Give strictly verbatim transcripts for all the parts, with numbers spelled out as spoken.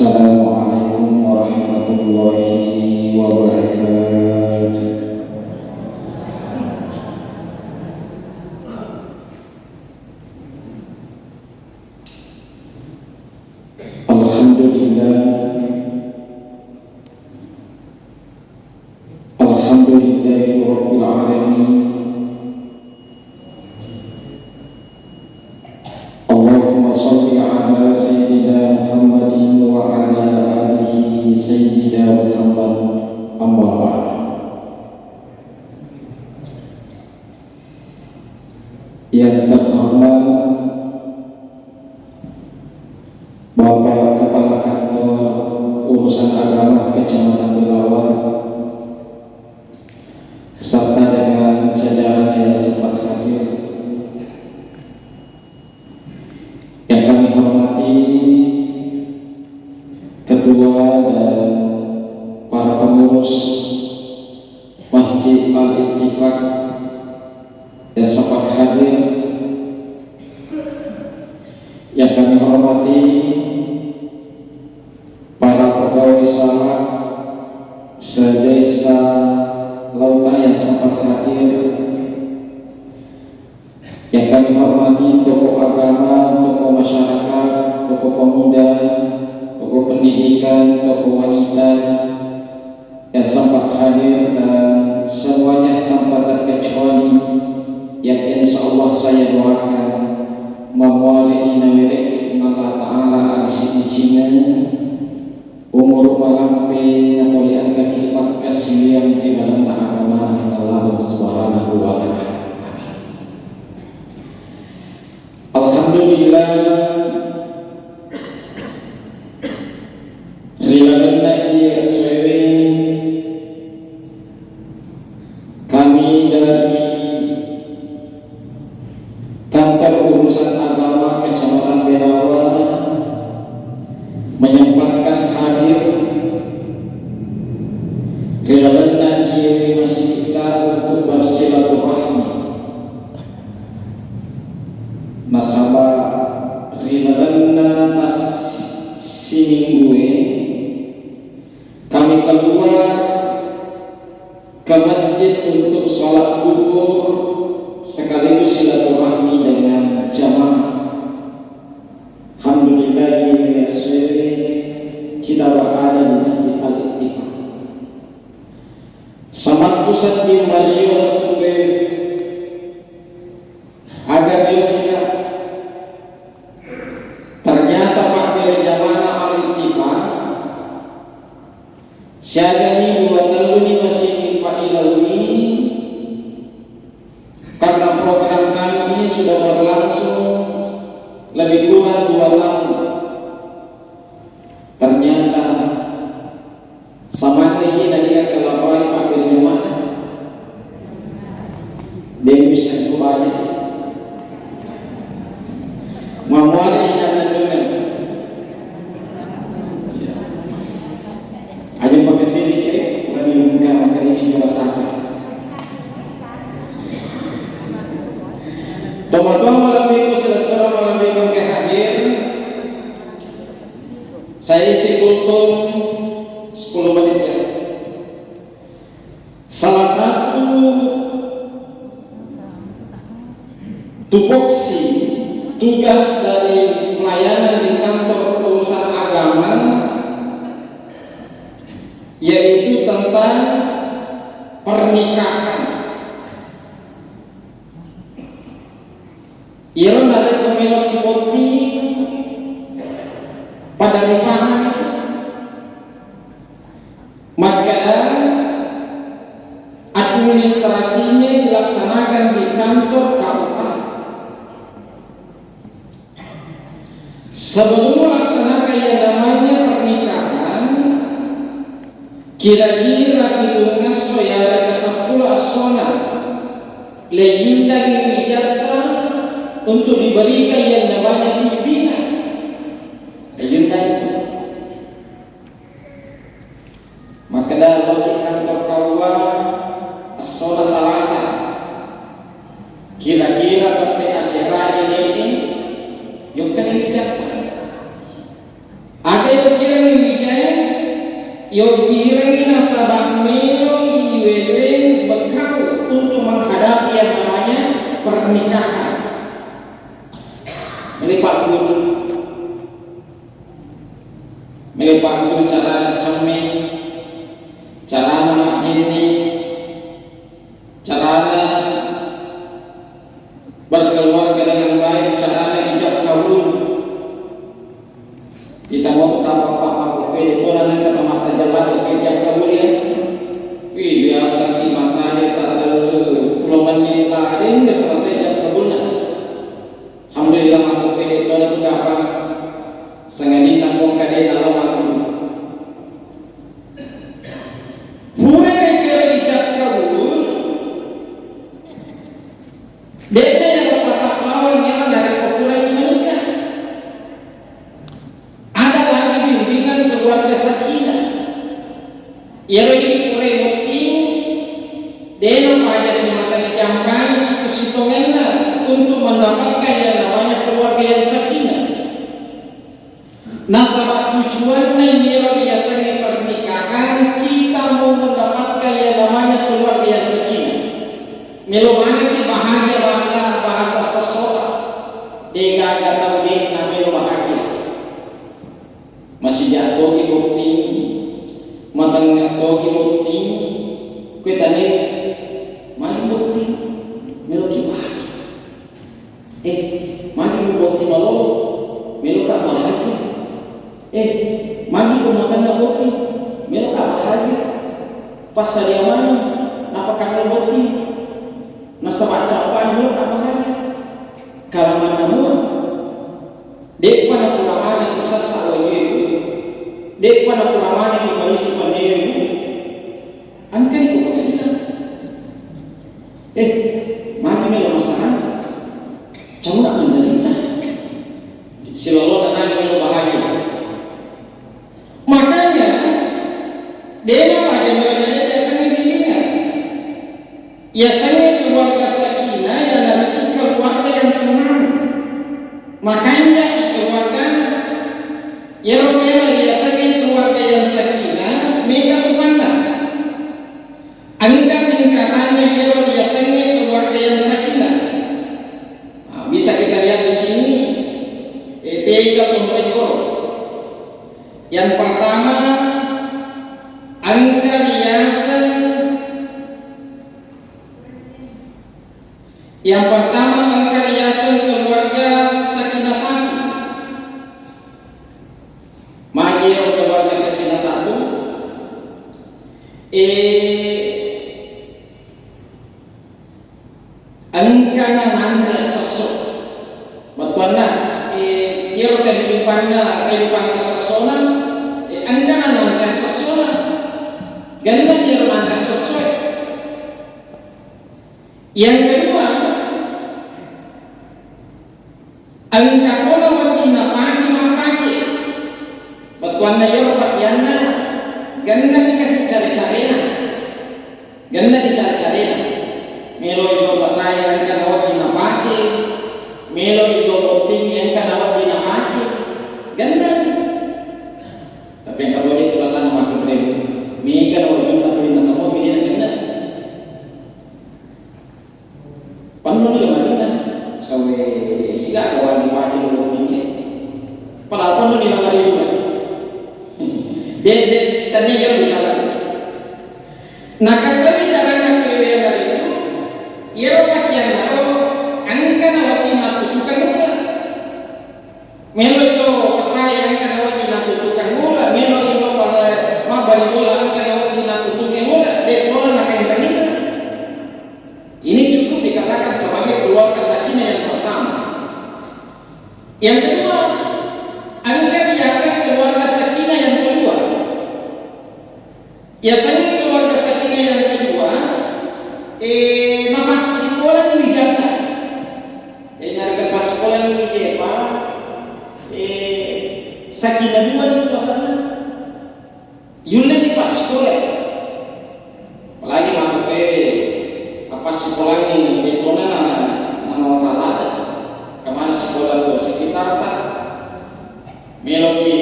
Assalamualaikum warahmatullahi wabarakatuh. Alhamdulillah. Alhamdulillahi rabbil alamin. Allahumma shalli ala sayyidina Muhammadin wa ala alihi sayyidina Muhammad. Amma ba'du. Yang terhormat Bapak Kepala Kantor Urusan Agama Kecamatan Belawa serta dengan jajarannya yang sempat hadir. Yang kami hormati Ketua dan para pengurus Masjid Al-Ittifaq yang sempat hadir, yang kami hormati para pegawai sarat se-Desa Lautan yang sempat hadir, yang kami hormati tokoh agama, tokoh masyarakat, tokoh pemuda, tokoh pendidikan, tokoh wanita yang sempat hadir dan semuanya tanpa terkecuali yang insya Allah saya doakan mamuare inawerekke Puang Allah Ta'ala adi sini sineng umur malampe natolian kaki makkasiwiang ri lalenna agamana Puang Allah Subhanahu wa Ta'ala. Alhamdulillah, ri lalenna iye essoewe kami dari Kantor Urusan Agama Kecamatan Belawa menyempatkan hadir ri lalenna iyewe masigitta untuk bersilaturahmi. Nasaba ri lalenna tas siminggue kami keluar ke masjid untuk sholat duhur sekaligus silaturahmi dengan jamaah. Alhamdulillah, ini kita berada di Masjid Al-Ittifaq. Samatku sedding mario lettu kowe. Aga rio sika. Ternyata pabbere jamana Al-Ittifaq, siagani dua telluni masigi pailaui, karena program kami ini sudah berlangsung lebih kurang dua tahun. Ternyata samanne ini nadi akkalawai pabbere jamana. Dewi bisa itu aja sih. Mamuare inang nandungan. Aja pakai sini ke, kurang diumumkan, maka ini juara satu. Tomatoa malam minggu, saudara-saudara malam minggu ke hadir. Saya isi kultum sepuluh menit ya. Salah satu tupoksi tugas dari pelayanan di kantor urusan agama yaitu tentang pernikahan. Iyaro narekko meloki botting pada rifahang itu, makkeda administrasinya dilaksanakan di kantor K U A. Sebelum melaksanakan yang namanya pernikahan, kira-kira pitungngesso yarega seppulo essona, leyundangi wijatta untuk diberikan yang namanya pimpinan. Leyundang itu. Makkeda loki kantor K U A essona Salasa. Kira-kira tette asera ini, yukka diwijatta. Aga yang kira ni Yobbirengngi nasaba' melo iweleng bekal untuk menghadapi yang namanya pernikahan. Melo pagguru, melo pagguru carana cemme, carana majjenne, carana berkeluarga dengan baik, carana ijab kabul. Kita mau tetap apa aku kue de tona nang kata mata jabat ke ijab kabul ya. Wih, biasa ki mata de tak terlalu pulau menit lah, de nggak selesai ijab kabulnya. Alhamdulillah, makkukkue de tona tu gapa. Sangadinna kongka de nalama. Fura nekkero ijab kabul, de'na yaro pasapaweng yaro narekko fura menikah. Ada lagi bimbingan keluarga sakinah. Iyaro idi pura botting, de'na paja simata ijampangi itu sitongenna untuk mendapatkan yang namanya keluarga yang sakinah. Nasaba tujuanna iyaro riasengnge pernikahan, kita mau mendapatkan yang namanya keluarga yang sakinah. Melo manengki bahagia bahasa, bahasa sessoa. Degaga tau de'na melo bahagia. Masija togi botting, matengnga togi botting, kue tane magi botting, meloki bahagia. Eh, magi mubotting malolo, meloka bahagia. Eh, magi ko matengnga botting, meloka bahagia. Passadia maneng, napakanga botting, nasaba cappa meloka bahagia. Kalamanna mua. De'pa napura maneng isassa wajueku, de'pa napura maneng ifalisu panneweku, engkani ko pengadilan. Eh, magi melo masalah, cauna menderita. Silolona nani melo bahagia. Makanya, de'na paja melo jadi biasanna bimbingan. Yasengnge keluarga sakinah, iyanaritu keluarga yang tenang. Makanjai keluargana. Iyaro memang yasengnge keluarga yang sakinah, mega rupanna. Engka tingkatanna iyaro yasengnge keluarga yang sakinah. Nah, bisa kita lihat di sini, eh, tega pemrekor. Yang pertama, engka riaseng Yang pertama, engka riaseng keluarga sakinah satu. Magi ero keluarga sakinah satu? Eh, engkana nanre esso-esso. Bettuanna, eh, iyaro kehidupanna, kehidupan esso-essona, eh, engkana nanre esso-essona. Genna iyaro nanre esso-essoe. Yang kedua, engka tona wedding napake mappake. Bettuanna iyaro pakeanna genna dikasi care-carena. Genna di care-carena. Melo illo pasae engka nawedding napake, melo illo botting engka nawedding napake. Genna. Tapi engka tona itu rasana makkutrebu. Mega nawajunna tuli nasamofi dena genna. Pennuni lamarinna, sawe sigaga wagi fake lo bottingnge. Padahal pennuni lamarinna. De, de, tania iyaro bicara. Nakakka bicara nakkewe laritu, iyaro pakeannaro engka nawedding nattutukang ula. Melo ilo pasae engka nawedding nattutukang ula, melo ilo pasae mabbali bola engka nawedding nattutukang ula, de bola nakainrangi. Ini cukup dikatakan sebagai keluarga sakinah yang pertama. Yang kedua, engka riaseng keluarga sakinah yang kedua. Yasengnge keluarga sakinah yang kedua, eh, napassikolani wijanna. Jadi, narekko passikolani wijepa, eh, sakinah dua ni puasanna. Yulle ni passikola. Apalagi makkukkue appassikolangngi de tona na, na mawatang ladde. Kemana sikola tu sekitarta. Meloki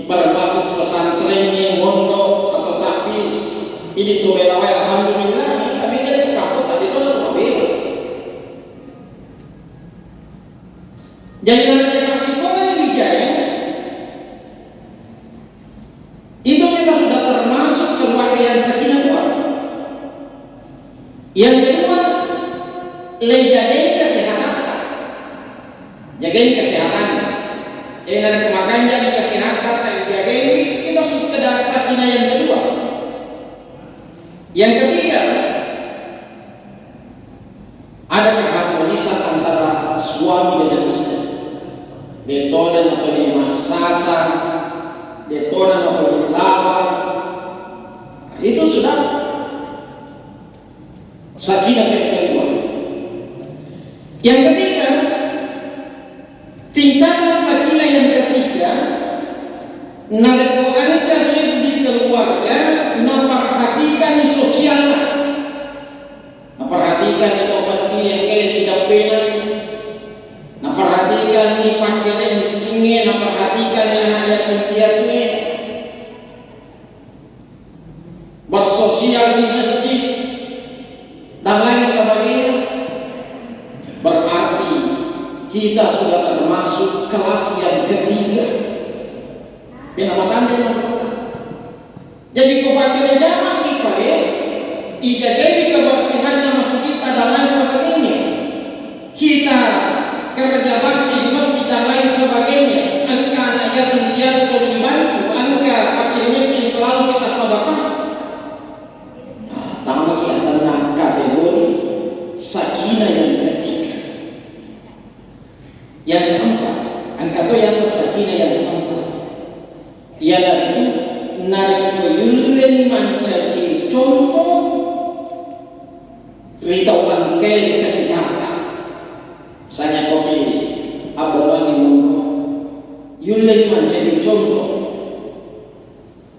berbasis pesantrengnge, mondok, Idi to bela wae, alhamdulillah, mega mega de kampung tadi to na to mabela. Jadi, nana ke masiko na ni wijaya. Itu kita sudah termasuk keluarga yang sakinah dua. Yang kedua, lei jagai kesehatan. Jagai kesehatan. Jadi, nana ke makanja ni kesehatan, jagai kita sudah sakinah yang kedua. Yang ketiga, ada keharmonisan antara suami dengan istri. Detona natoni massasa, detona natoni lawa. Itu sudah sakinah yang kedua. Yang ketiga, tingkatan sakinah yang ketiga, narekko engka seddi keluarga, naperhatikani sosialna. Naperhatikani to peddi engkae sidappena. Naperhatikani pakkere miskingnge, naperhatikani anak yatim piatue. Bersosial di masjid, dan lain sebagainya, berarti kita sudah termasuk kelas yang ketiga. Bena matanda yang. Jadi, ko pakkere jama ki pale, ijagai kebersihanna masjid dan lain sebagainya. Kita kerja bakti di masjid dan lain sebagainya, engka anak yatim piatu dibantu, engka fakir miskin selalu kita sedekah. Nah, tama ki asenna kategori sakinah yang ketiga. Yang keempat, engka to yaseng sakinah yang keempat. Iyanaritu narekko yulleni mancaji contoh ri tau engkae ri sekitarta. Misalnya koki abbaluangi monro, yulleni mancaji contoh.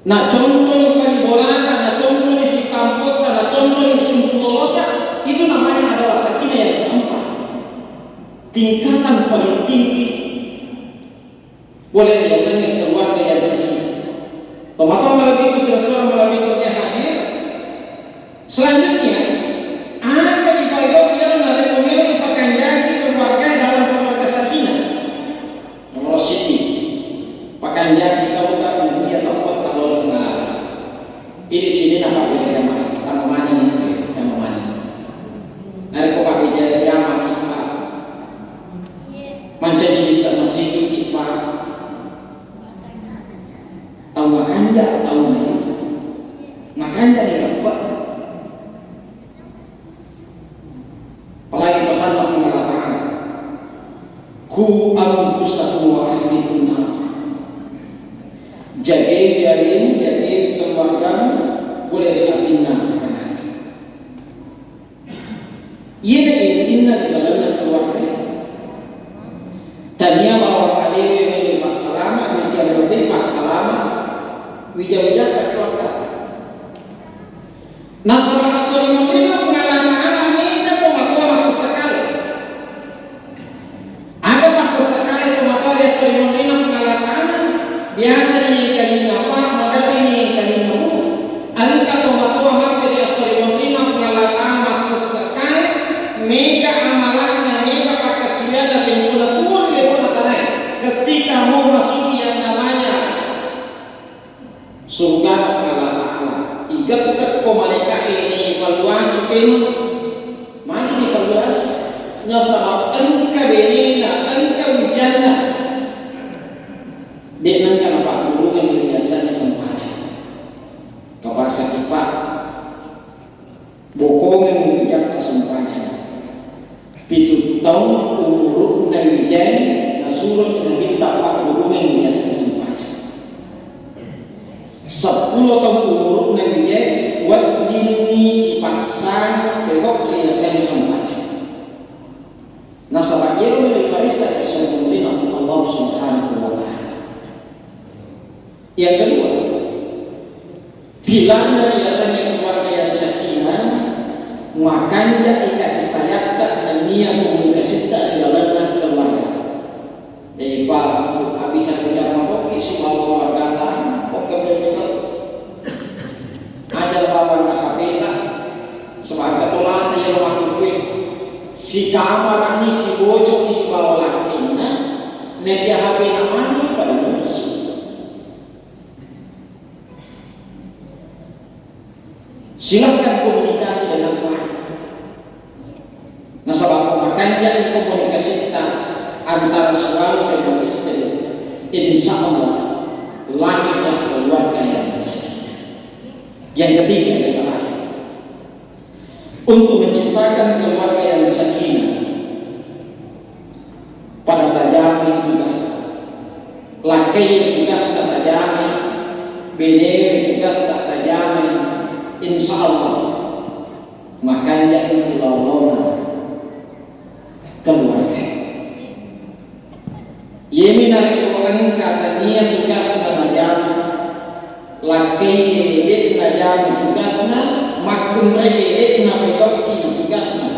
Nacontoni palibolata, nacontoni sikampotta, nacontoni simpulolota, itu namanya adalah sakinah yang keempat. Tingkatan paling tinggi boleh diasengnge keluarga yang sakinah. Tomatoa malebbiku, sura-sura malebbiku yang hadir. Selanjutnya, aga ifaedo iyaro narekko melo ipakanjaki keluarga dalam keluarga sakinah? Nomor siji, pakanjaki tauta nennia teppa lao ri Puang Allah. Ini sini na pabbere jamaah, tama mani ni, tama mani. Narekko pabbere jamaah kita, mancaji bisa masih kita. Tau makanja, tau na itu. Makanja ni teppa. Apalagi pesanna Puang Allah Ta'ala, "Ku anfusakum wa ahlikum nara." Jagai dirimu, jagai keluargamu, pole ri apinna neraka. Iyana intinna ri lalenna keluarga. Tania bawang alewe melo passalama, mitiang rotei passalama, wija-wijatta keluarga. Nasaba esso ri munrinna Puang Allah Ta'ala mega tomatoa massesakale. Aga massesakale tomatoa ri esso ri munrinna Puang Allah Ta'ala? Biasa ni engkalinga pa, maderri ni engkalinga bu. Engka tomatoa mate ri esso ri munrinna Puang Allah Ta'ala massesakale, mega amala'na, mega pakkasiwianna, tempona tuo ri lebo'na tanae. Ketika mau masuki yang namanya Surgana Puang Allah Ta'ala, igettekko malaika'e, naivaluasi pemeng. Magi divaluasi? Nasaba engka benena, engka wijanna. De' nengka napaggurungengngi riasenna sempajang. Kapasaki, Pak. Bokongeng wijakka sempajang. Pitu taung umuru'na wijae nasuro Nabitta paggurungeng wijae sempajang. Seppulo taung umuru'na wijae weddinni ipassang pekko riaseng sempajang. Nasaba iyaro rifaressa ri esso ri munrinna Allah Subhanahu wa Ta'ala. Yang kedua, pilarna riasengnge keluarga yang sakinah, makanja'i kasih sayatta nennia komunikasitta ri lalenna keluarga. Jadi, pa, abbicara-bicara matokki sibawa keluargata, pokka bela-bela. Aja bawang Silakan komunikasi dengan baik. Nasaba ko makanjai komunikasitta antara suami dengan istri, insya Allah lahirlah keluarga yang sakinah. Yang ketiga, yang terakhir, untuk menciptakan keluarga yang sakinah, pada tajami tugasta. Lakkai tugasta tajami, benewe tugasta tajami, insya Allah makanjai tu laona keluarga. Iyemi narekko engka tania tugasna najama, lakkai de'na jama tugasna, makkunrai de'na fetokki tugasna,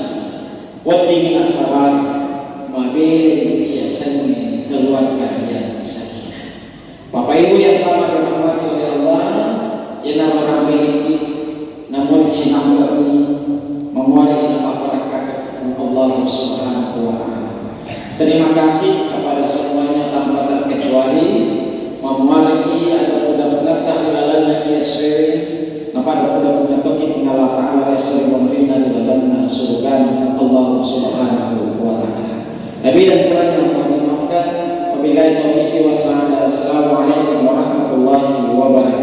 weddingngi nassabari mabelai riasengnge keluarga yang sakinah. Bapak Ibu yang sama dirahmati oleh Allah, iyanaro rampeiki namulici nambangi, mamuare'i napabbarakkakekku Allah Subhanahu wa Ta'ala. Terima kasih kepada semuanya tanpa terkecuali, mamuare'i ada kuda-kudata ilalanna iya sewe, napada kuda-kuda toki Puang Allah Ta'ala ya sewe ri lalanna surgana Allah Subhanahu wa Ta'ala. Lebih dan kurangnya mohon dimaafkan. Wabillahi taufiqi wassaada. Assalamualaikum warahmatullahi wabarakatuh.